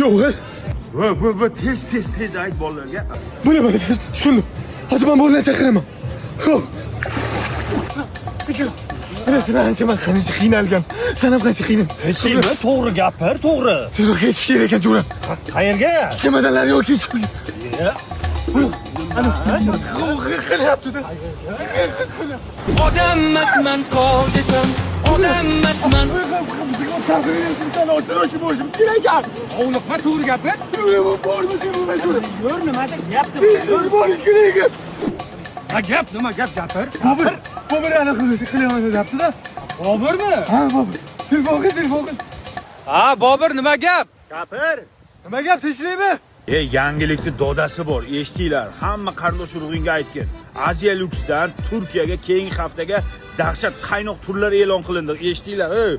Yo'q. Va va va, tez tez tez ayt bolalarga. Mana mana tushundim. Hozir men bolalarni chaqiraman. Xo'p. Bilasan, man qancha qiynalgan. Sen ham qancha qiynal. Tinchlikmi? To'g'ri gapir, to'g'ri. Tezroq ketish kerak ekan, jo'ra. Qayerga? Chemadanlar yo'q, ketish. Ana, qilyapti-da. Odammasman qol desam, odammasman. Hovliqma, to'g'ri gapir. Yur, nima deyapti? Borish kerak ekan. Ha, gap nima gap, gapir. Bobur, Bobur ana qilyapti deyapti-da. Boburmi? Ha, Bobur. Telefon qil, telefon qil. Ha, Bobur, nima gap? Gapir. Nima gap, tinchlikmi? E, yangilikni dodasi bor, eshitinglar. Hamma qarindosh urug'ingga aytgin. Aziya Luxdan Turkiyaga keyingi haftaga dahshat qaynoq turlar e'lon qilindi. Eshitinglar, ey,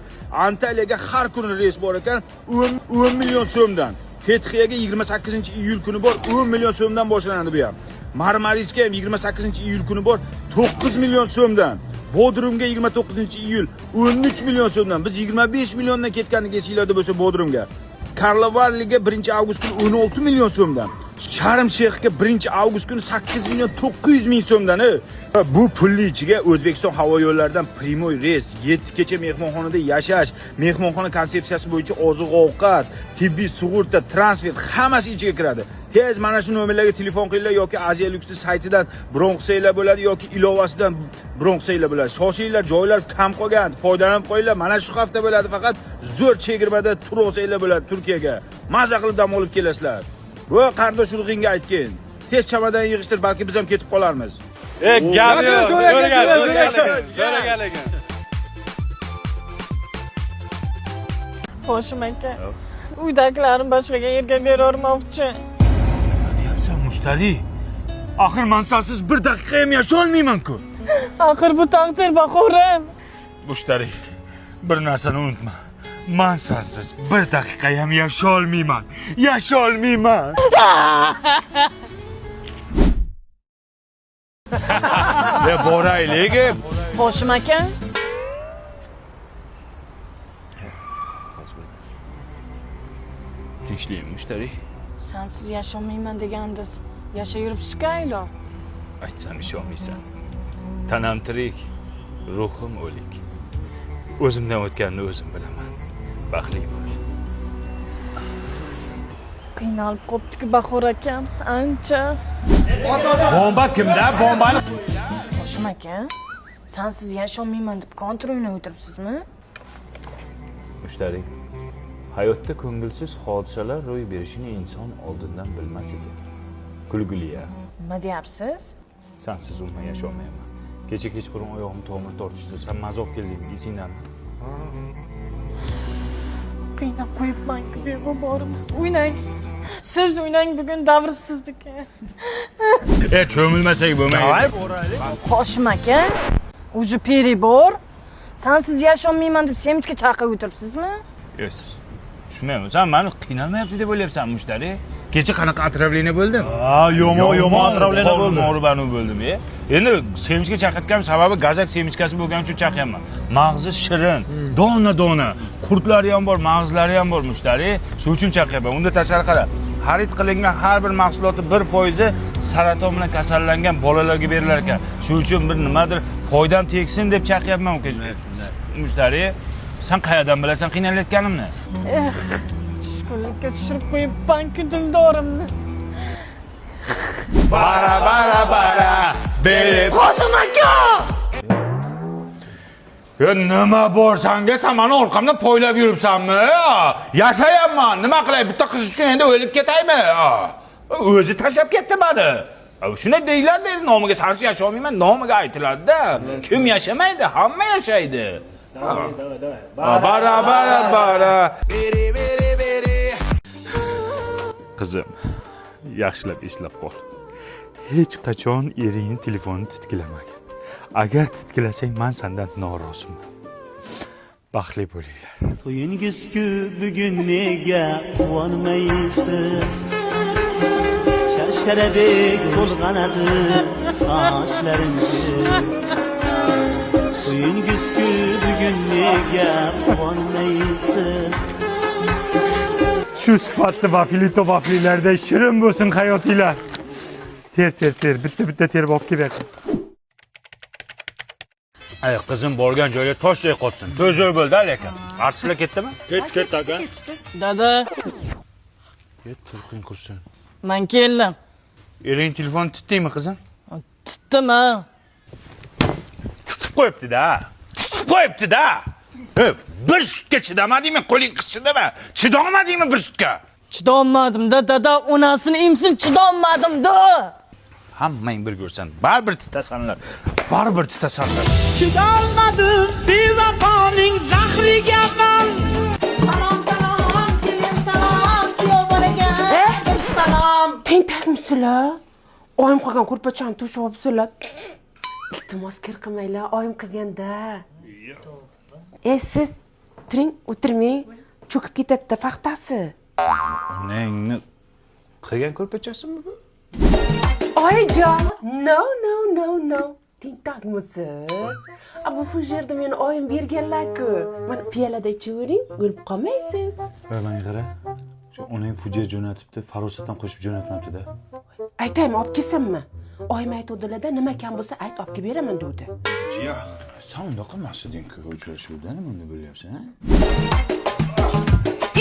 Antaliyaga har kuni reys bor ekan, 10 million so'mdan. Fethiyaga 28-iyul kuni bor, 10 million so'mdan boshlanadi bu ham. Marmarisga ham 28-iyul kuni bor, 9 million so'mdan. Bodrumga 29-iyul 13 million so'mdan. Biz 25 milliondan ketgandik esinglarda bo'lsa Bodrumga. Karlovarliga 1-avgust kuni 16 million so'mdan. Sharm Sheyxga 1-avgust kuni 8 million 900 ming so'mdan. Bu pulli ichiga O'zbekiston havo yo'llaridan primoy reys, 7 kecha mehmonxonada yashash, mehmonxona konsepsiyasi bo'yicha oziq-ovqat, tibbiy sug'urta, transfer hammasi ichiga kiradi. Tez mana shu nomerlarga telefon qilinglar yoki Aziya Luxni saytidan bron qilsanglar bo'ladi yoki ilovasidan bron qilsanglar bo'ladi. Shoshilinglar, joylar kam qolgan, foydalanib qo'yinglar. Mana shu hafta bo'ladi, faqat zo'r chegirmada tur olsanglar bo'ladi Turkiyaga. Maza qilib dam olib kelasizlar. Bu qarindosh urug'ingga aytgin. Tez chamadan yig'ishtir, balki biz ham ketib qolarmiz. E, gap yo'q. Zo'r ekan, Zo'r gap, zo'r zo'r ekan. gap, zo'r gap ekan. Hoshim aka, uydagilarim boshqaga erga berolmoqchi. Nima deyapsan, mushtari? Axir man sensiz bir daqiqa ham yasholmayman-ku. Axir bu taqdir, Bahorim. Mushtari, bir narsani unutma. Man sensiz bir daqiqa ham yasholmayman. Yasholmayman. Ya boraylik. Hoshim aka, Tinchlikmi, mushtari? sensiz yasholmayman degandiz. Yashayuribsiz-ku aylo. Aytsam ishonmaysan. Tanam tirik, ruhim o'lik. O'zimdan o'tganini o'zim bilaman. Baxtli bo'l. Qiynalib qopti-ku Bahor akam, ancha. Bomba kimda? Bombani Hoshim aka, sensiz yasholmayman deb kontr o'ynab o'tiribsizmi? Mushtari, hayotda ko'ngilsiz hodisalar ro'y berishini inson oldindan bilmas ekan. Kulgili-ya. Nima deyapsiz? Sensiz umuman yasholmayman. Kecha kechqurun oyog'im tomir tortishdi. Sen maza olib kelding, esingdami? Qiynab qo'yibman-ku beg'uborimni. O'ynang. Siz o'ynang, bugun davr sizniki. E, cho'milmasak bo'lmaydi. Hoshim aka, уже перебор. Sensiz yasholmayman deb semchka chaqib o'tiribsizmi? Yes. Tushunmayman. Sen meni qiynalmayapti deb o'ylayapsan, mushtari. Kecha qanaqa отравление bo'ldim? Ha, yomon, yomon отравление bo'ldi. Og'ribanu bo'ldim, e. Endi semchka chaqatganim sababi gazak semchkasi bo'lgani uchun chaqyapman. Mag'zi shirin, dona dona, qurtlari ham bor, mag'izlari ham bor, mushtari. Shu uchun chaqyapman. Unda tashqari qara. Xarid qilingan har bir mahsulotni 1% saraton bilan kasallangan bolalarga berilar ekan. Shu uchun bir nimadir foydam tegsin deb chaqyapman mushtari. Sen qayerdan bilasan qiynalayotganimni? Eh, tushkunlikka tushirib qo'yibman-ku dildorimni. Bara bara bara berib. Hoshim aka! Ya nima bor sanga? Sen mani orqamdan poylab yuribsanmi? Yashayapman. Nima qilay? Bitta qiz uchun endi o'lib ketaymi? O'zi tashlab ketdi mani. Shunday deyiladi, dedi, nomiga sarshi yasholmayman, nomiga aytiladi-da. Kim yashamaydi? Hamma yashaydi. Bara bara bara. Qizim, yaxshilab eslab qol. Hech qachon eringni telefonini titkilamagin. Agar titkilasang, men sendan noroziman. Baxtli bo'linglar. To'yingiz-ku bugun nega quvonmaysiz? Sharsharadek to'lg'anadi sochlaringiz. To'yingiz-ku bugun nega quvonmaysiz? Shu sifatli vaflito vaflilarda shirin bo'lsin hayotinglar. Ter, ter, ter, bitta bitta terib olib kel. Ay, qizim borgan joyga toshday qotsin. To'zo'r bo'ldi lekin. Artistlar ketdimi? Ket, aka. Dada, Ket, turqing qursin. men keldim. Ering telefon tutdingmi, qizim? Tutdim ha. Tutib qo'yibdi-da. Tutib qo'yibdi-da. Bir sutga chidamadingmi? Qo'ling qichidimi? Chidolmadingmi bir sutga? Chidolmadim-da, dada, onasini emsin, chidolmadim-da. Hammang bir ko'rsan, baribir tutasanlar. Baribir tutasanlar. Chidolmadim bevafoning zahriga man. Salom, salom, kelin salom, kuyov bolaga salom. Tentakmisizlar? Oyim qilgan ko'rpachani to'shab olibsizlar. Iltimos, kir qilmanglar, oyim qilganda. E, siz turing, o'tirmang, cho'kib ketadi paxtasi. Onangni qilgan ko'rpachasimi bu? Oyijon, no, no, no, no. Tentakmisiz? A, bu fujerni meni oyim berganlar-ku. Mana, piyolada ichavering, o'lib qolmaysiz. Voy, menga qara. Shu onang fujer jo'natibdi, farosatdan qo'shib jo'natmabdi-da. Aytaymi, olib kelsinmi? Oyim aytuvdilarda, nima kam bo'lsa ayt, olib kelib beraman degdi. Jiya, sen unda qilmas eding-ku uchrashuvda, nima unda bo'lyapsan, ha?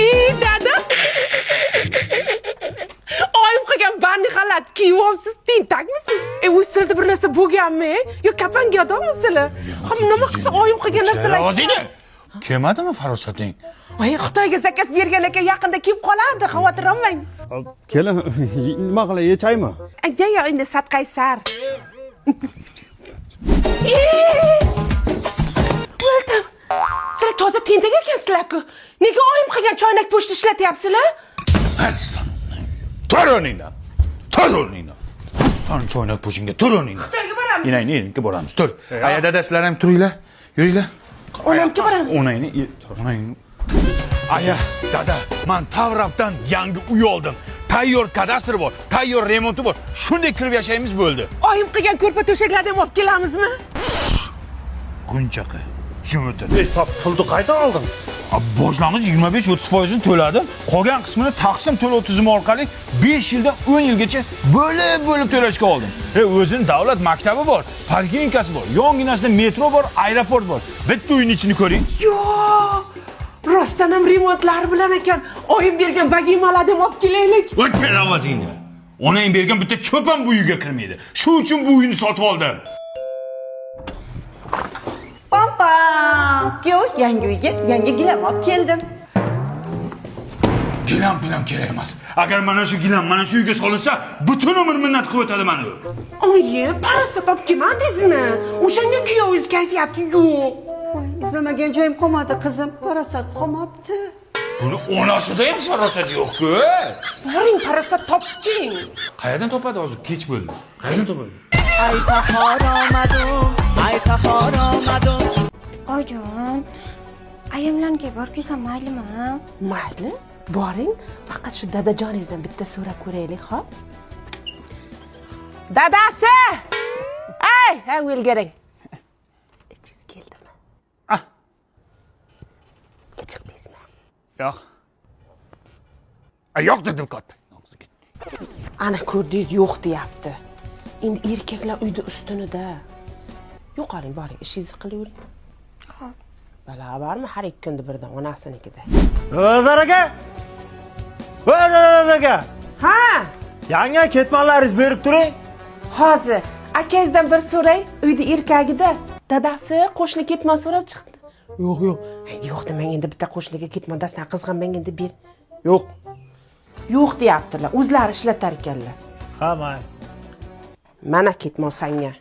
Ey, dada! Oyim qilgan банный xalat kiyib olibsiz, tentakmisiz? E, o'zi sizlarda bir narsa bo'lganmi? Yo kafan gadomisizlar? Ha, nima qilsa oyim qilgan narsalar. Roziydi. Kelmadimi farosating? Voy, Xitoyga заказ bergan ekan, yaqinda kelib qoladi, xavotir olmang. Kelin, nima qilay, yechaymi? Aya, yo'q, endi sadqaysar. O'ldim. Sizlar toza tentak ekansizlar-ku. Nega oyim qilgan choynak po'chta ishlatyapsizlar? Tur o'rningdan. Tur o'rningdan. San choynak po'chingga tur o'rningdan. Xitoyga boramiz. Enangni eriniki boramiz. Tur. Aya, dada, sizlar ham turinglar. Yuringlar. Onamga boramiz. Onangni, onangni. Aya, dada, man Tavrabdan yangi uy oldim. Tayyor kadastr bor, tayyor remonti bor. Shunday kirib yashaymiz bo'ldi. Oyim qilgan ko'rpa to'shaklarni ham olib kelamizmi? G'unchaqa. Jim o'tir. Ey, sen pulni qaydan olding? Boshlang'ich 25-30 foizini to'ladim. Qolgan qismini taqsim to'lov tizimi orqali 5 yildan 10 yilgacha bo'lib-bo'lib to'lashga oldim. O'zini davlat maktabi bor, poliklinikasi bor, yonginasida metro bor, aeroport bor. Bitta uyning ichini ko'ring. Yo'q. Rostdan ham remontlari bilan ekan. Oyim bergan vagimalarni ham olib kelaylik. O'chir ovozingni. Onang bergan bitta cho'p ham bu uyga kirmaydi. Shu uchun bu uyni sotib oldim. Pam pam. Kuyov, yangi uyga yangi gilam olib keldim. Gilam bilan kerak emas. Agar mana shu gilam mana shu uyga solinsa, butun umr minnat qilib o'tadi mana u. Oyi, parasat olib kelmadingizmi? O'shanga kuyovingiz kayfiyati yo'q. Voy, izlamagan joyim qolmadi, qizim. Parasat qolmabdi. Buni onasida ham farosat yo'q-ku. Boring, parasat topib keling. Qayerdan topadi, hozir kech bo'ldi. Qayerdan topadi? Ay bahor omadim, ay bahor omadim. Oyijon, ayamlarnikiga borib kelsam maylimi? Mayli, boring. Faqat shu dadajoningizdan bitta so'rab ko'raylik, xo'p? Dadasi! Ey, ha, o'lgaring. Ichingiz keldimi? Ah. Chiqdingizmi? Yo'q. A, yo'q dedim katta. Ana, ko'rdingiz, yo'q deyapti. Endi erkaklar uyda ustunida. Yo'qoling, boring, ishingizni qilavering. Xo'p. Balo bormi har 2 kunda birdan onasinikida? O'zar aka! O'zar aka! Ha, Yangi ketmanlaringizni berib turing. Hozir akangizdan bir so'ray, uyda erkagida. Dadasi, qo'shni ketmon so'rab chiqdi. Yo'q, yo'q. Ay, yo'q demang endi, bitta qo'shniga ketmon dastan qizg'anmang endi, ber. Yo'q. Yo'q deyaptilar. O'zlari ishlatar ekanlar. Ha, mayli. Mana ketmon sanga.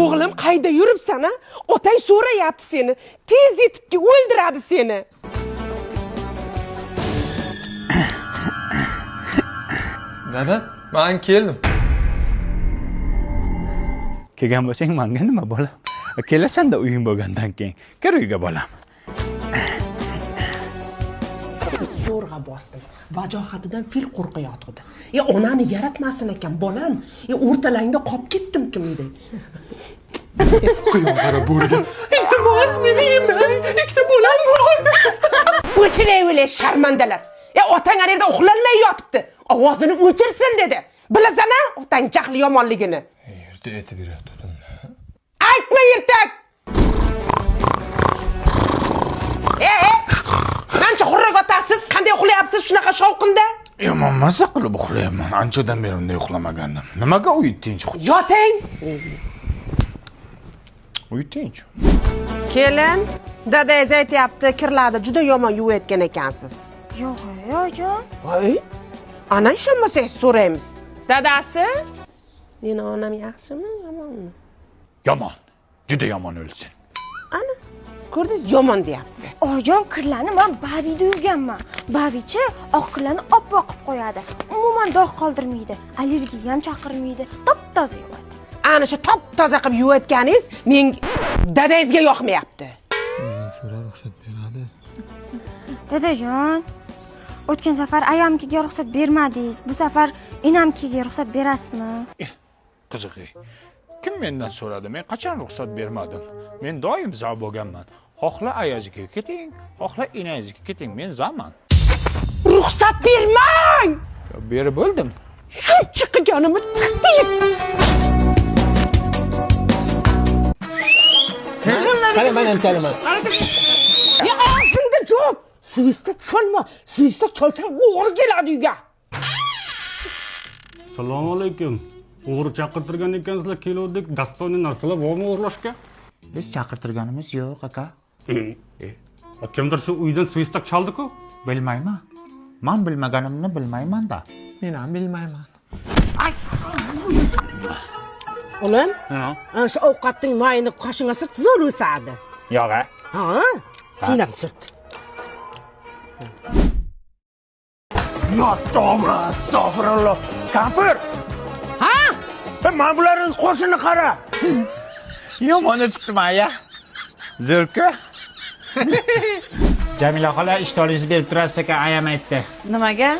O'g'lim, qayda yuribsan, a? Otang so'rayapti seni. Tez yetib kel, o'ldiradi seni. Dada, men keldim. Kelgan bo'lsang manga nima, bolam? Kelasan-da uying bo'lgandan keyin. Kir uyga, bolam. Zo'rg'a bosdim. Vajohatidan fil qo'rqayotgandi. E, onani yaratmasin ekan, bolam. E, o'rtalangda qolib ketdim kimday. Quyon qara bo'riga. Iltimos, meni yemang. Ikkita bolam bor. O'tiray o'lay, sharmandalar. E, otang ana yerda uxlolmay yotibdi. Ovozini o'chirsin dedi. Bilasan-a, otang jahli yomonligini. Erta aytib berayotgandim. Aytma ertak. E, e. Qancha xurrak otasiz, qanday uxlayapsiz shunaqa shovqinda? Yomon maza qilib uxlayapman. Anchadan beri unday uxlamagandim. Nimaga uy tinch? Yoting. Uy tinch. Kelin, dadangiz aytyapti, kirlarni juda yomon yuvayotgan ekansiz. Yo'q, oyijon. Voy. Ana ishonmasangiz so'raymiz. Dadasi? Meni onam yaxshimi, yomonmi? Yomon. Juda yomon o'lsin. Ana, ko'rdingiz, yomon deyapti. Oyijon, kirlarni man Bavida yuvganman. Bavichi oq kirlarni oppoq qilib qo'yadi. Umuman dog' qoldirmaydi, allergiya ham chaqirmaydi, top-toza yuvadi. Ana shu top-toza qilib yuvayotganingiz men dadangizga yoqmayapti. O'zing so'ra, ruxsat beradi. Dadajon, o'tgan safar ayamkiga ruxsat bermadingiz. Bu safar enamkiga ruxsat berasizmi? Qizig'i. Kim mendan so'radi? Men qachon ruxsat bermadim? Men doim za bo'lganman. Xohla ayaziga keting, xohla inangizga keting, men zaman. Ruxsat bermang! Berib bo'ldim. Shuncha qilganimni tiqdingiz. Qara, men ham chalaman. Ya og'zingda jo'p! Svista cholma, svista cholsang o'g'ri keladi uyga. Assalomu alaykum. O'g'ri chaqirtirgan ekansizlar, keluvdik. Dostoniy narsalar bormi o'g'irlashga? Biz chaqirtirganimiz yo'q, aka. Kimdir shu uydan svistok chaldi-ku. Bilmayman. Man bilmaganimni bilmayman-da. Men ham bilmayman. O'g'lim, ana shu ovqatning mayini qoshingga surt, zo'r o'sadi. Yo'q, a? Ha? Sen ham surt. Yo, tavba, astag'firulloh. Kampir! Ha? Mana bularning qo'shini qara. Yomon chiqdim aya. Zo'rku. Jamila xola, ishtoningizni berib turasiz ekan, ayam aytdi. Nimaga?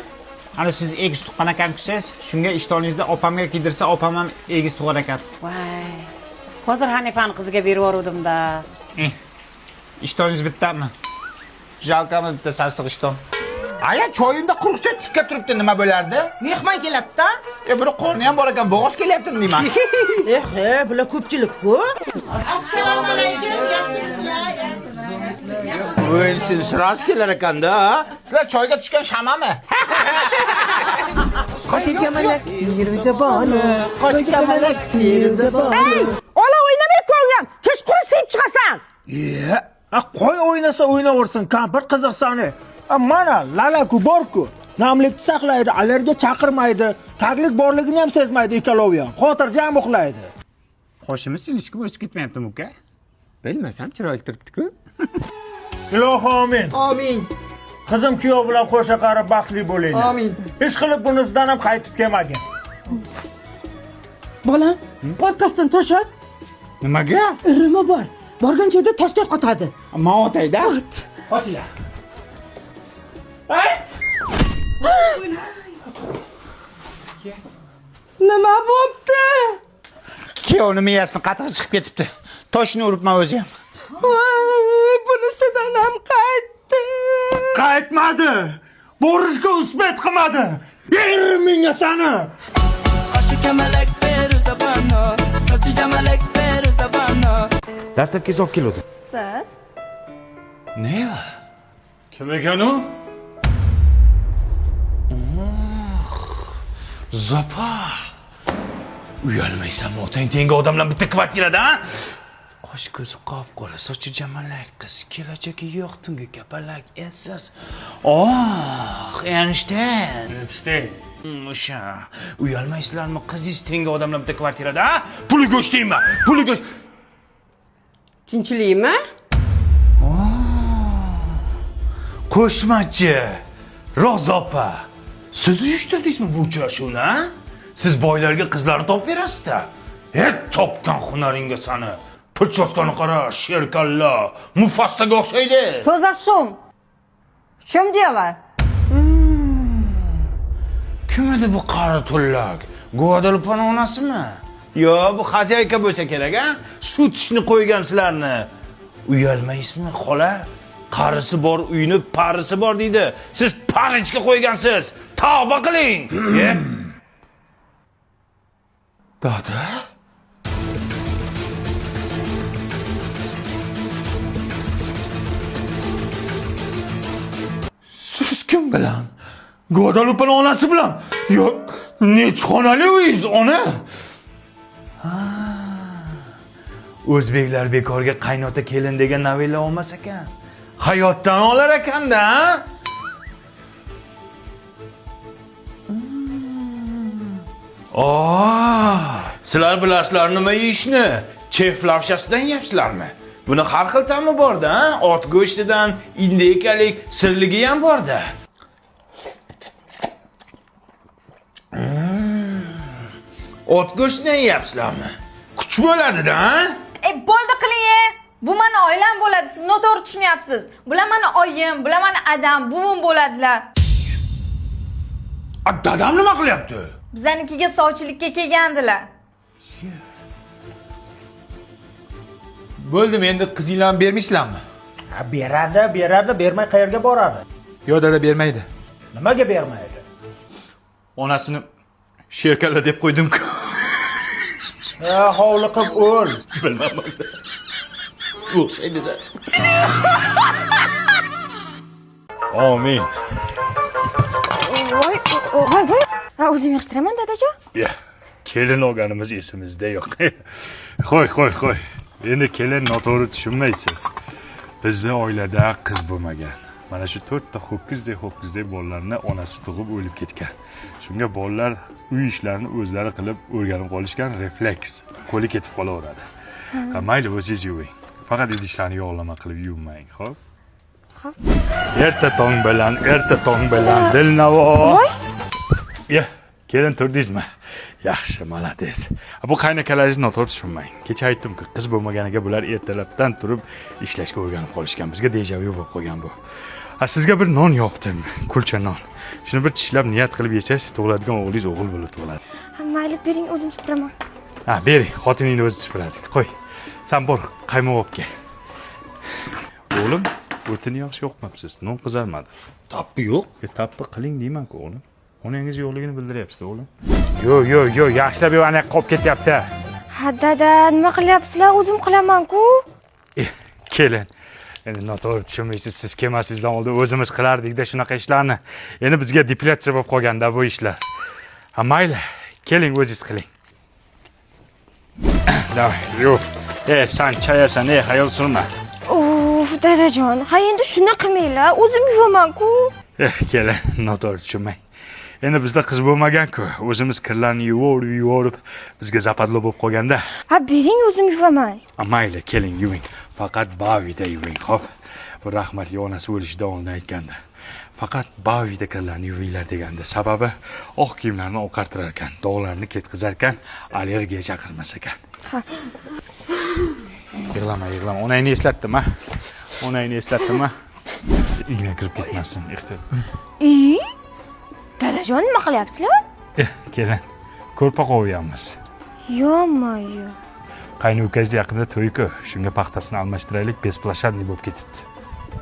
Ana siz egiz tuqqan ekansiz, shunga ishtoningizni opamga kiydirsa, opam ham egiz tug'ar ekan. Voy. Hozir Hanifani qiziga berib yuboruvdim-da. Ishtoningiz bittami? Jalkami bitta sarsiq ishton. Aya, choyimda quruqcha tikka turibdi, nima bo'lardi? Mehmon kelibdi. E, buni qorni ham bor ekan, bo'g'oz kelyaptimi deyman. Eh, he, bular ko'pchilik-ku. Assalomu alaykum, yaxshimisizlar? O'lsin, sirasi kelar ekanda, ha? Sizlar choyga tushgan shamami? Qoshi kamalak Firuza bonu, qoshi kamalak Firuza bonu. Ey, ola o'ynamay ko'nglim. Kechqurun sevib chiqasan. Ye, qo'y o'ynasa o'ynaversin, kampir qiziqsani. Mana lalaku borku. Namlikni saqlaydi, allergiya chaqirmaydi, taglik borligini ham sezmaydi ikkalovi ham. Xotirjam uxlaydi. Qoshimiz sinishki o'sib ketmayaptimi, uka? Bilmasam chiroyli turibdi-ku. Ilohi amin. Amin. Qizim kuyov bilan qo'sha qarib baxtli bo'linglar. Amin. Ish qilib bunisidan ham qaytib kelmagin. Bolam, orqasidan tosh ot. Nimaga? Irimi bor. Borgan joyda toshday qotadi. Man otayda. Qochinglar. Nima bo'pti? Kuyovni miyasini qatig'i chiqib ketibdi. Toshni uribman o'zi ham. Voy, bunisidan ham qaytdi. Qaytmadi. Borishga uspet qilmadi. Yerim sani. Qoshi kamalak Feruza bano, sochi jamalak Feruza bano. Dastlabki olib keluvdi. Siz? Neva? Kim ekan u? Zopa. Uyalmaysanmi otang tengi odam bilan bitta kvartirada, ha? Qosh ko'zi qop-qora, sochi jamalak qiz, kelajagi yo'q, tungi kapalak, essiz. Oh, Einstein. Epstein. O'sha. Uyalmaysizlarmi qizingiz tengi odam bilan bitta kvartirada, ha? Puli go'sht deyman. Puli go'sht. Tinchlikmi? Qo'shmachi. Ro'za opa. Siz uyushtirdingizmi bu uchrashuvni, ha? Siz boylarga qizlarni topib berasiz-da. Et topgan hunaringga sani. Прическа ni qara, sherkalla, Mufassaga o'xshaydi. Что за шум? В чем дело? Kim edi bu qari tullak? Guadalupani onasimi? Yo, bu xozяйка bo'lsa kerak, a? Sut ishni qo'ygan sizlarni. Uyalmaysizmi, xola? Qarisi bor uyni parisi bor deydi. Siz parichga qo'ygansiz. Tavba qiling. Dada? Siz kim bilan? Guadalupani onasi bilan. Yo'q, necha xonali uyingiz, ona? O'zbeklar bekorga qaynota kelin degan novella olmas ekan. Hayotdan olar ekanda, ha? Sizlar bilasizlar nima yeyishni? Chef lavshasidan yeyapsizlarmi? Buni har xil ta'mi bor-da, ha? Ot go'shtidan, indekalik, sirligi ham bor-da. Ot go'shtidan yeyapsizlarmi? Kuch bo'ladi-da, ha? Bo'ldi qiling. Bu meni oilam bo'ladi, siz noto'g'ri tushunyapsiz. Bular meni oyim, bular meni adam, buvim bo'ladilar. Dadam nima qilyapti? Bizanikiga sovchilikka kelgandilar. Bo'ldimi endi qizinglarni bermaysizlarmi? Ha, beradi, beradi, bermay qayerga boradi? Yo'q dada, bermaydi. Nimaga bermaydi? Onasini sherkalla deb qo'ydim-ku. Ha, hovli qilib o'l. Bilmadim. O'xshaydi-da. Amin. Voy, voy, voy. Ha, o'zim yig'ishtiraman, dadajon. Ya, kelin olganimiz esimizda yo'q. Qo'y, qo'y, qo'y. Endi kelin noto'g'ri tushunmaysiz. Bizni oilada qiz bo'lmagan. Mana shu 4 ta ho'kizdek bolalarni onasi tug'ib o'lib ketgan. Shunga bolalar uy ishlarini o'zlari qilib o'rganib qolishgan, refleks qo'li ketib qolaveradi. Ha, mayli, o'zingiz yuving. Faqat idishlarni yog'lama qilib yuvmang, xo'p? Xo'p. Erta tong bilan, erta tong bilan Dilnavo. Voy. Ya, kelin turdingizmi? Yaxshi, malades. Bu qaynakalaringizni noto'g'ri tushunmang. Kecha aytdim-ku, qiz bo'lmaganiga bular ertalabdan turib ishlashga o'rganib qolishgan. Bizga dejavu bo'lib qolgan bu. Sizga bir non yopdim, kulcha non. Shuni bir tishlab niyat qilib yesangiz, tug'iladigan o'g'lingiz o'g'il bo'lib tug'iladi. Ha, mayli, bering, o'zim supuraman. Ha, bering, xotiningni o'zi supuradi. Qo'y. Sen bor, qaymoq olib kel. O'g'lim, o'tini yaxshi yoqmabsiz, non qizarmadi. Tappi yo'q. Tappi qiling deyman-ku, o'g'lim. Onangiz yo'qligini bildiryapsiz, o'g'lim. Yo'q, yo'q, yo'q, yaxshilab yo'q, ana qolib ketyapti. Ha, dada, nima qilyapsizlar? O'zim qilaman-ku. Kelin. Endi noto'g'ri tushunmaysiz, siz kelmasingizdan oldin o'zimiz qilardik-da shunaqa ishlarni. Endi bizga depilyatsiya bo'lib qolganda bu ishlar. Ha, mayli, keling o'zingiz qiling. Davay, yo'q. Sen chayasan, hayol surma. Uf, dadajon, ha endi shuni qilmanglar, o'zim yuvaman-ku. Kelin, noto'g'ri tushunmang. Endi bizda qiz bo'lmagan-ku, o'zimiz kirlarni yuvorib, bizga zapadlo bo'lib qolganda. Ha, bering, o'zim yuvaman. Mayli, keling, yuving. Faqat Bavida yuving, xo'p? Bu rahmatli onasi o'lishidan oldin aytgandi. Faqat Bavida kirlarni yuvinglar degandi. Sababi oq kiyimlarni oqartirar ekan, dog'larni ketkizar ekan, allergiya chaqirmas ekan. Ha. Yig'lama, yig'lama. Onangni eslatdim, ha? Onangni eslatdim, ha? Igna kirib ketmasin, ehtiyot. Dadajon, nima qilyapsizlar? Kelin, ko'rpa qo'yamiz. Yo-moyo. Qaynukangiz yaqinda to'y-ku, shunga paxtasini almashtiraylik, besplashadniy bo'lib ketibdi.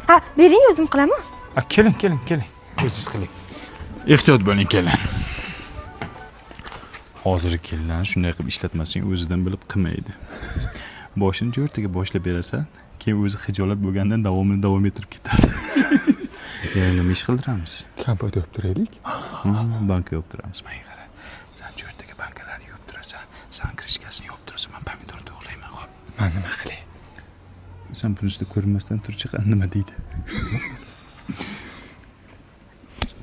Ha, bering, o'zim qilaman. Ha, keling, keling, keling. O'zingiz qiling. Ehtiyot bo'ling, kelin. Hozir kelinlarni shunday qilib ishlatmasang, o'zidan bilib qilmaydi. Boshini jo'rtiga boshlab berasan, keyin o'zi xijolat bo'lgandan davomini davom ettirib ketadi. Yana nima ish qildiramiz? Kompot yopib turaylik. Banka yopib turamiz, menga qara. Sen jo'rtiga bankalarni yopib turasan, sen krishkasini yopib turasan, men pomidor to'g'rayman, xo'p? Men nima qilay? Sen bunisida ko'rinmasdan turchi, nima deydi?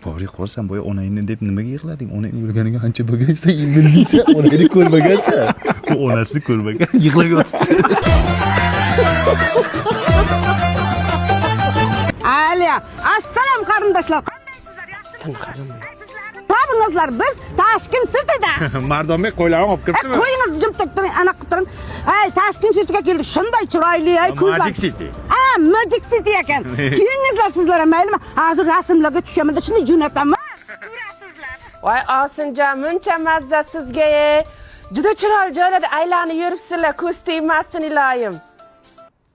Bori qo'rsan, boya onangni deb nimaga yig'lading? Onang o'lganiga ancha bo'lgan, sen endi deysan, onangni ko'rmagansan. U onasini ko'rmagan, yig'lab yotibdi. Aliya, assalom qarindoshlar. Topingizlar, biz Toshkent City'da. Mardonbek qo'ylarni olib kiribdimi? Qo'yingiz jim turib turing, ana qilib turing. Ay, Toshkent Cityga keldik. Shunday chiroyli, ay ko'zlar. Magic City. Ha, Magic City ekan. Kelingizlar sizlar ham, maylimi? Hozir rasmlarga tushaman, shunday jo'nataman. Voy Osinjon, muncha mazza sizga. Juda chiroyli joylarda aylanib yuribsizlar, ko'z tegmasin iloyim.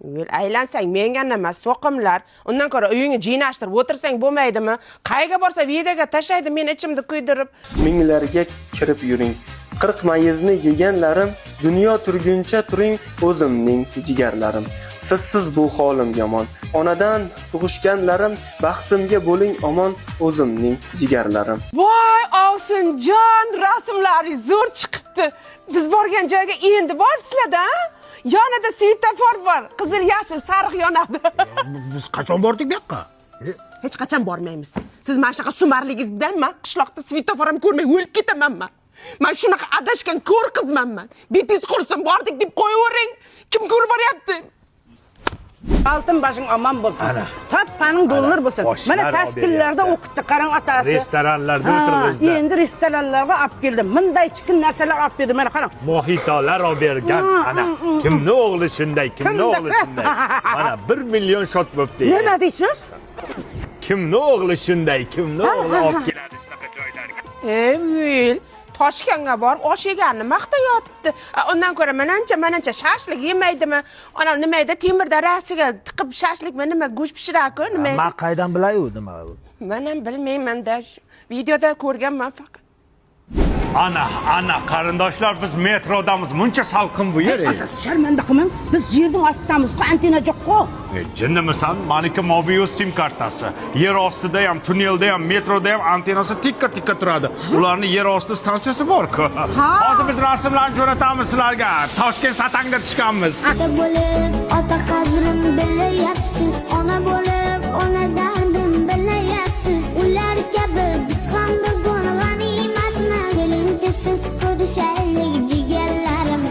Yo'l aylansang menga nima so'qimlar. Undan ko'ra uyingni jiynashtirib o'tirsang bo'lmaydimi? Qayerga borsa videoga tashlaydi meni ichimni kuydirib. Minglarga kirib yuring. 40 mayizni yeganlarim, dunyo turguncha turing o'zimning jigarlarim. Sizsiz bu holim yomon. Onadan tug'ishganlarim, baxtimga bo'ling omon o'zimning jigarlarim. Voy Ovsinjon, rasmlaringiz zo'r chiqibdi. Biz borgan joyga endi boribsizlar-da? Yonida svetofor bor. Qizil, yashil, sariq yonadi. Biz qachon bordik bu yoqqa? Hech qachon bormaymiz. Siz mana shunaqa sumarligingiz bilan man qishloqda svetofor ham ko'rmay o'lib ketaman man. Man shunaqa adashgan ko'r qizman man. Betingiz qursin, bordik deb qo'yavering. Kim ko'rib boryapti? Oltin boshing omon bo'lsin. Topganing dollar bo'lsin. Mana tashkillarda o'qitdi, qarang otasi. Restoranlarda o'tirg'izdi. Endi restoranlarga olib keldi. Bunday chikin narsalar olib berdi. Mana qarang. Mojitolar olib bergan. Ana kimni o'g'li shunday, kimni o'g'li shunday. Mana 1 million shot bo'pti. Nima deysiz? Kimni o'g'li shunday, kimni o'g'li olib keladi shunaqa joylarga. Ey, Toshkentga borib osh yeganini maqtayotibdi. Undan ko'ra manancha shashlik yemaydimi? Ana nima edi, temir darasiga tiqib shashlikmi nima go'sht pishirar-ku, nima edi? Men qaydan bilay u nima u? Men ham bilmayman-da, videoda ko'rganman faqat. Ana, ana qarindoshlar, biz metrodamiz. Muncha salqin bu yer. Otasi sharmanda qilmang. Biz yerning ostidamiz-ku, antenna yo'q-ku. Jinnimisan? Maniki Mobius sim kartasi. Yer ostida ham, tunnelda ham, metroda ham antennasi tikka-tikka turadi. Ularning yer osti stansiyasi bor-ku. Hozir biz rasmlarni jo'natamiz sizlarga. Toshkent satangda tushganmiz. Ota bo'lib, ota qadrini bilyapsiz. Ona bo'lib, ona dardini bilyapsiz. Ular kabi biz ham bugun g'animatmiz. Keling siz ko'rishaylik jigarlarim.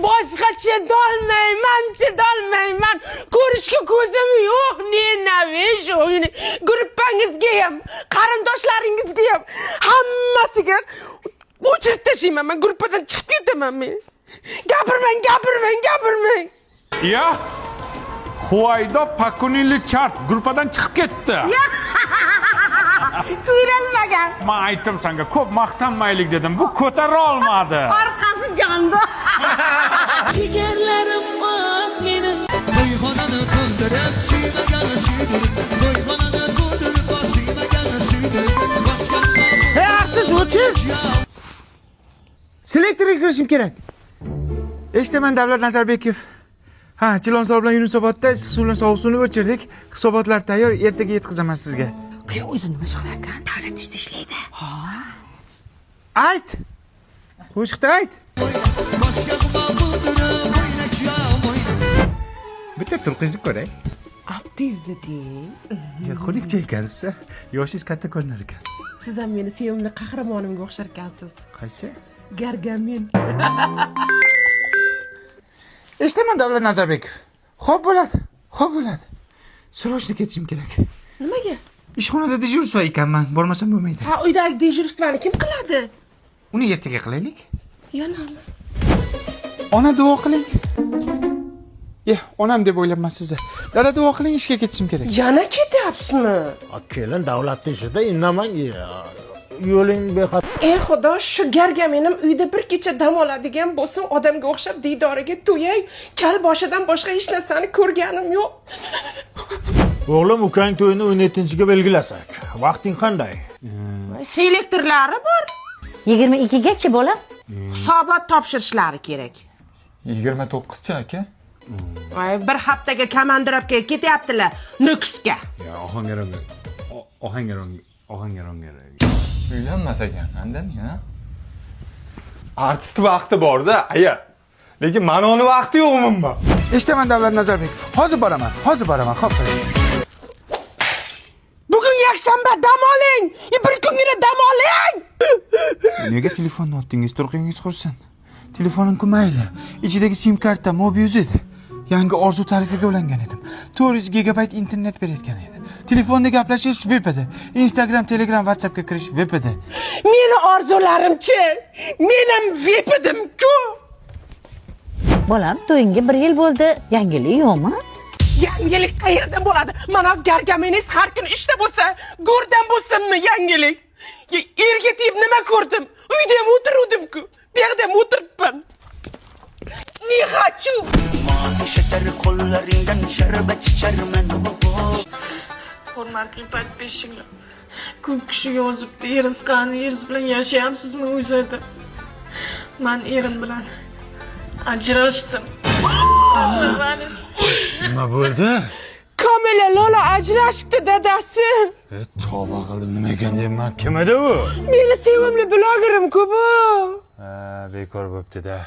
Boshqa chidolmayman, chidolmayman. Ko'rishga ko'zim yo'q. Nenavish o'yini. Gruppangizga ham, qarindoshlaringizga ham, hammasiga o'chirib tashlayman. Men gruppadan chiqib ketaman men. Gapirmang, gapirmang, gapirmang. Ya. Huaydo Pakunili chart gruppadan chiqib ketdi. Ko'rilmagan. Men aytdim senga, ko'p maqtanmaylik dedim. Bu ko'tara olmadi. Orqasi jondi. Jigarlarim ah meni. To'yxonani to'ldirib, suymaganni suydirib, to'yxonani to'ldirib, suymaganni suydirib, boshqa. Hey, artist o'chir. Selektorga kirishim kerak. Eshitaman Davlat Nazarbekov. Ha, Chilonzor bilan Yunusobodda issiq suv bilan sovuq suvni o'chirdik. Hisobotlar tayyor, ertaga yetkazaman sizga. Qiy o'zi nima ishlar ekan? Davlat ishda ishlaydi. Ha. Ayt. Qo'shiqda ayt. Bitta turqingizni ko'ray. Abdiz deding. Xunukcha ekansiz. Yoshingiz katta ko'rinar ekan. Siz ham meni sevimli qahramonimga o'xshar ekansiz. Qaysi? Gargamen. Eshitaman Davlat Nazarbekov. Xo'p bo'ladi, xo'p bo'ladi. Срочно ketishim kerak. Nimaga? Ishxonada dejurство ekanman, bormasam bo'lmaydi. Ha, uydagi dejurствoni kim qiladi? Uni ertaga qilaylik. Yanami? Ona duo qiling. Onam deb o'ylabman sizni. Dada duo qiling, ishga ketishim kerak. Yana ketyapsizmi? Kelin davlat ishida indamang. Yo'ling bexatar. Ey Xudo, shu gargamenim uyda bir kecha dam oladigan bo'lsin, odamga o'xshab diydoriga to'yay. Kal boshidan boshqa hech narsani ko'rganim yo'q. O'g'lim, ukang to'yini 17-ga belgilasak. Vaqting qanday? Selektorlari bor. 22gacha bolam. Hisobot topshirishlari kerak. 29-cha aka. Ay, bir haftaga komandirovkaga ketyaptilar Nukusga. Ya, Ohangaronga. Ohangaronga. Uylanmas ekan, ya. Artist vaqti bor-da, aya. Lekin manoni vaqti yo'q umuman. Eshitaman Davlat Nazarbekov. Hozir boraman, hozir boraman. Xo'p, qo'ying. Bugun yakshanba, dam oling. Bir kungina dam oling. Nega telefonni otdingiz? Turqingiz qursin. Telefonim-ku mayli. Ichidagi sim karta Mobiuz edi. Yangi orzu tarifiga ulangan edim. 400 gigabayt internet berayotgan edi. Telefonda gaplashish VIP edi. Instagram, Telegram, WhatsAppga kirish VIP edi. Meni orzularimchi? Men ham VIP edim-ku. Bolam, to'yingga 1 yil bo'ldi. Yangilik yo'qmi? Yangilik qayerdan bo'ladi? Mana gargameningiz har kuni ishda bo'lsa, go'rdan bo'lsinmi yangilik? Erga tegib nima ko'rdim? Uyda ham o'tiruvdim-ku. Bu yoqda ham o'tiribman. Не хочу. Qo'llaringdan sharbat icharman. Hurmatli подписчик lar. Ko'p kishi yozibdi, eringiz qani, eringiz bilan yashayapsizmi o'zi deb. Man erim bilan ajrashdim. Nima bo'ldi? Kamila Lola ajrashibdi dadasi. Tavba qildim, nima ekan deyman. Kim edi u? Meni sevimli blogerim-ku bu. Ha, bekor bo'pti-da.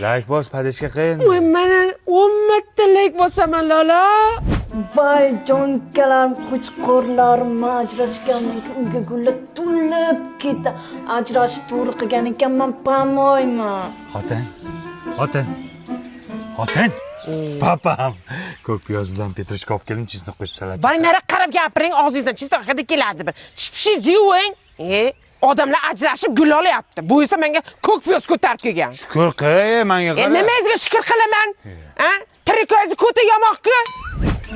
Like bos, padishga qiyin. Voy, mana 10 marta like bosaman Lola. Voy jonkalarim, qo'chqorlarim, ajrashgandan keyin uyga gullar to'lib ketdi. Ajrashib to'g'ri qilgan ekanman, по-моему. Xotin. Xotin. Xotin. Papam. Ko'k piyoz bilan petrushka olib keling, chesnok qo'shib salat. Boring nariga qarab gapiring, og'zingizdan chesnok hidi keladi bir. Tishingizni yuving. Odamlar ajrashib gul olyapti. Bu esa menga ko'k piyoz ko'tarib kelgan. Shukr qil, menga qara. Nimangizga shukr qilaman? Ha? Tirikoyingizni ko'ti yamoqku.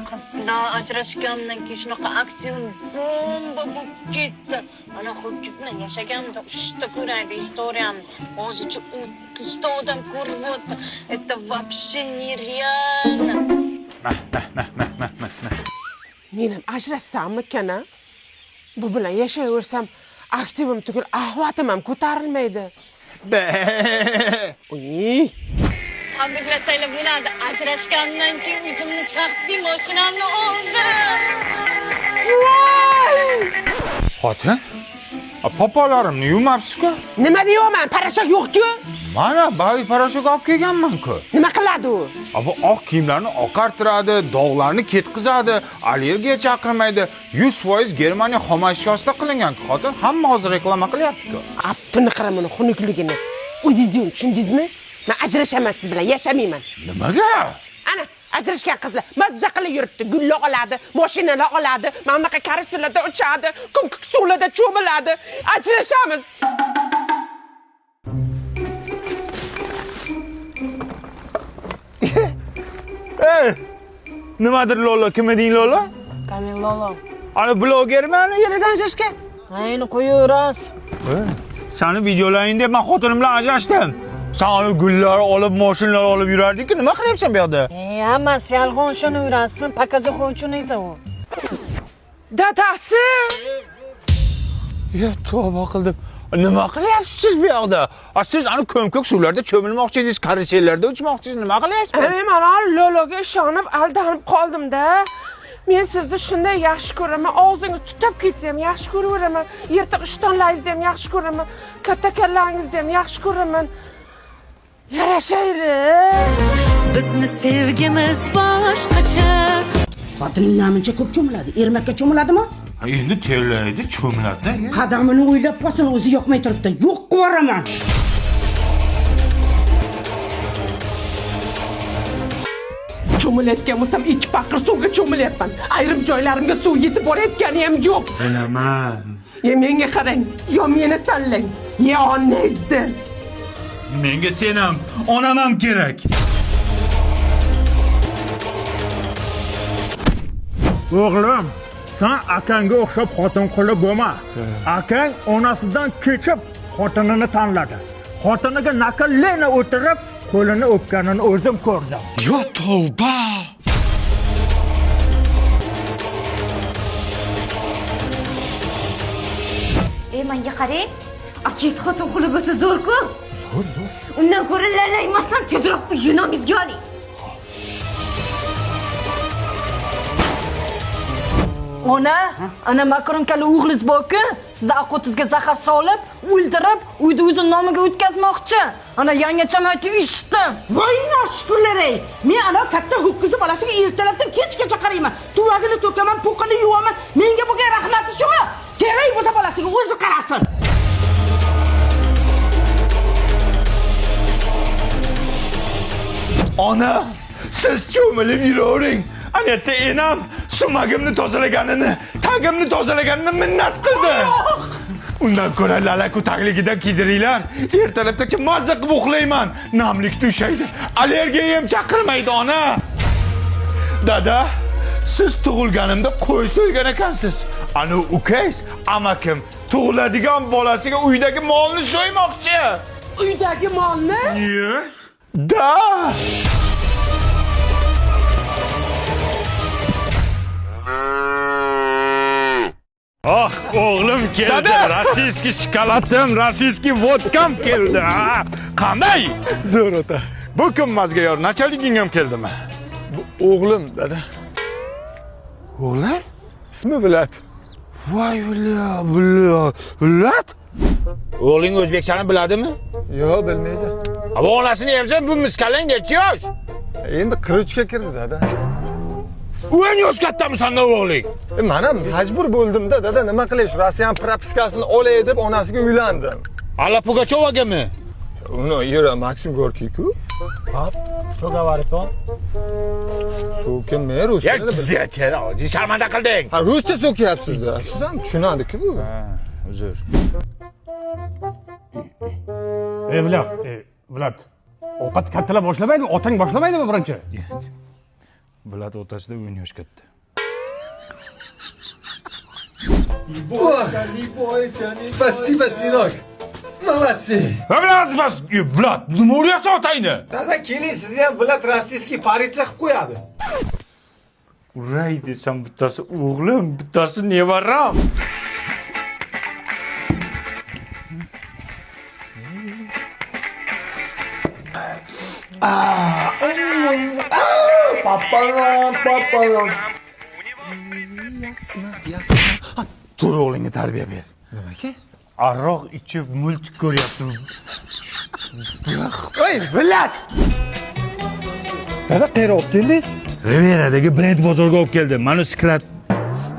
Qizlar ajrashgandan keyin shunaqa aksion bomba bo'lib ketdi. Ana ho'kiz bilan yashaganimda 3 ta ko'raydi istoriyamni. Hozircha 30 ta odam ko'rib o'tdi. Это вообще нереально. Men ham ajrashsammikan, a? Bu bilan yashayversam aktivim tugul, ahvatim ham ko'tarilmaydi. Uy. Tabriklasanglar bo'ladi. Ajrashgandan keyin o'zimni shaxsiy mashinamni oldim. Voy! Xotin, popolarimni yuvmabsiz-ku. Nima deyapman? Parashok yo'q-ku. Mana bavi parashok olib kelganman-ku. Nima qiladi u? Bu oq kiyimlarni oqartiradi, dog'larni ketqizadi, allergiya chaqirmaydi. 100% Germaniya xom ashyosida qilingan. Xotin, hamma hozir reklama qilyapti-ku. Abduni qara buni xunukligini. O'zingiz tushundingizmi? Men ajrashaman siz bilan, yashamayman. Nimaga? Ana, ajrashgan qizlar mazza qilib yuribdi, gullar oladi, mashinalar oladi, mana bunaqa karusellarda uchadi, ko'k suvlarda cho'miladi. Ajrashamiz. Ey! Nimadir Lola, kim eding Lola? Kamil Lola. Ana blogermi, ana yeridan ajrashgan. Ha, endi qo'yaverasiz. Seni videolaring deb men xotinim bilan ajrashdim. Sen ana gullar olib, mashinalar olib yurarding-ku, nima qilyapsan bu yoqda? Hammasi yolg'on, shuni yurasizmi? Показуха uchun edi u. Dadasi! Ya tavba qildim. Nima qilyapsiz siz bu yoqda? Siz ana ko'm-ko'k suvlarda cho'milmoqchi edingiz, karusellarda uchmoqchisiz, nima qilyapsiz? Men mana Lologa ishonib aldanib qoldim-da. Men sizni shunday yaxshi ko'raman, og'zingiz tutab ketsa ham yaxshi ko'raveraman, yirtiq ishtonlaringizni ham yaxshi ko'raman, katta kallangizni ham yaxshi ko'raman. Yarashaylik. Bizni sevgimiz boshqacha. Xotining namuncha ko'p cho'miladi, ermakka cho'miladimi? Endi terlaydi, cho'miladi. Qadamini o'ylab qolsin, o'zi yoqmay turibdi. Yo'q qilib yuboraman. Cho'milayotgan bo'lsam 2 paqir suvga cho'milyapman. Ayrim joylarimga suv yetib borayotgani ham yo'q. Bilaman. Ya menga qarang, yo meni tanlang, ya onangizni. Menga sen ham, onam ham kerak. O'g'lim, sen akangga o'xshab xotin quli bo'lma. Akang onasidan kechib xotinini tanladi. Xotiniga nakalena o'tirib, qo'lini o'pganini o'zim ko'rdim. Yo tavba! Menga qarang. Akangiz xotin quli bo'lsa zo'r-ku. Zo'r, zo'r. Undan ko'ra lalaymasdan tezroq uyinamizga oling. Ona, ana makaronkali o'g'lingiz bor-ku, sizni aqotingizga zahar solib, o'ldirib, uyni o'zi nomiga o'tkazmoqchi. Ana yangacham aytib eshitdim. Voy noshukurlar ey! Men ana katta ho'kizi bolasiga ertalabdan kechgacha qarayman. Tuvagini to'kaman, po'qini yuvaman. Menga bo'lgan rahmati shumi? Kerak bo'lsa bolasiga o'zi qarasin. Ona, siz cho'milib yuravering. Ana yerda enam sumagimni tozalaganini, tagimni tozalaganini minnat qildi. Undan ko'ra lalaku tagligidan kiydiringlar. Ertalabgacha mazza qilib uxlayman. Namlik tushaydi. Allergiya ham chaqirmaydi ona. Dada, siz tug'ilganimda qo'y so'ygan ekansiz. Ana ukangiz, amakim tug'iladigan bolasiga uydagi molni so'ymoqchi. Uydagi molni? Yes. Да! Oh, o'g'lim keldi. Rossiyskiy shokoladim, rossiyskiy vodkam keldi. Ha? Qanday? Zo'r ota. Bu kim mazgayor? Nachaliging ham keldimi? Bu o'g'lim dada. O'g'lim? Ismi Vlad. Voy bля, bля, Vlad? O'g'ling o'zbekchani biladimi? Yo'q, bilmaydi. Ha, bu onasini emsa, bu miskalang necha yosh? Endi 43 ga kirdi dada. 10 yosh kattami sandan o'g'ling? Mana majbur bo'ldim-da dada, nima qilay, shu Rossiyan propiskasini olay deb onasiga uylandim. Alla Pugachovagami? Uni eri Maksim Gorkiy-ku. Hop, что говорит он? So'kinmay rus Ya, tilini sharmanda qilding. Ha, ruscha so'kyapsiz-da. Siz ham tushunadi-ku bu. Uzr. Ey Vlad, Vlad. Ovqat kattalar boshlamaydimi? Otang boshlamaydimi birinchi? Vlad otasidan 10 yosh katta. Спасибо, сынок. Молодцы. Vlad, Vlad, nima uryapsan otangni? Dada, keling, sizni ham Vlad rossiyskiy politsiya qilib qo'yadi. Uray desam bittasi o'g'lim, bittasi nevaram. Papalam, papalam. Ясно, ясно. Tur o'g'lingga tarbiya ber. Nimaga? Aroq ichib multik ko'ryapti. Ey, Vlad! Dada, qayerga olib keldingiz? Riveradagi brend bozorga olib keldim. Mana sklad.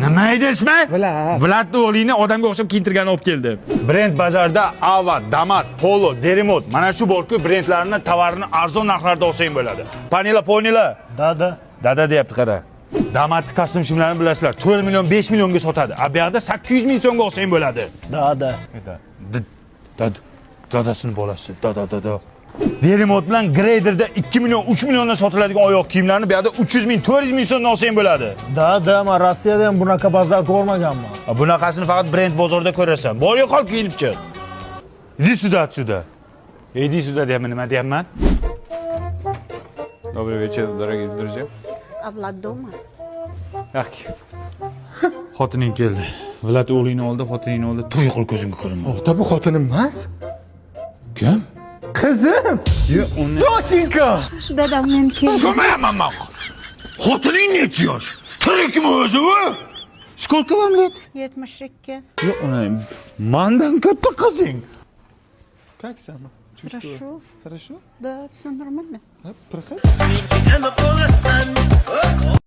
Nima edi ismi? Vlad. Vladni o'g'lingni odamga o'xshab kiyintirgani olib keldi. Brend bozorda Ava, Damat, Polo, Derimot mana shu borku brendlarni tovarini arzon narxlarda olsang bo'ladi. Panila, ponila. Dada. Dada deyapti qara. Damatni kostyum shimlarini bilasizlar. 4 million, 5 millionga sotadi. A bu yoqda 800 ming so'mga olsang bo'ladi. Dada. Dada. Dadasini bolasi. Dada, dada. Derimot bilan Greyderda 2 million, 3 milliondan sotiladigan oyoq kiyimlarni bu yoqda 300 ming, 400 ming so'mdan olsang bo'ladi. Dada, men Rossiyada ham bunaqa bozor ko'rmaganman. Bunaqasini faqat brend bozorda ko'rasan. Bor yo'qol kiyinib chiq. Иди сюда отсюда. Иди сюда deyapman, nima deyapman? Добрый вечер, дорогие друзья. А Влад дома? Yaxki. Xotining keldi. Vlad o'g'lingni oldi, xotiningni oldi. Tur yo'qol ko'zimga ko'rinma. Ota, bu xotinim emas. Kim? Qizim. Yo'q, uni Доченька. Dadam men keldim. Tushunmayapman man. Xotining necha yosh? Tirikmi o'zi u? Сколько вам лет? 72. Yo'q, uni mandan katta qizing. Как сама? Чувствую. Хорошо. Хорошо? Да, все нормально. Проходи.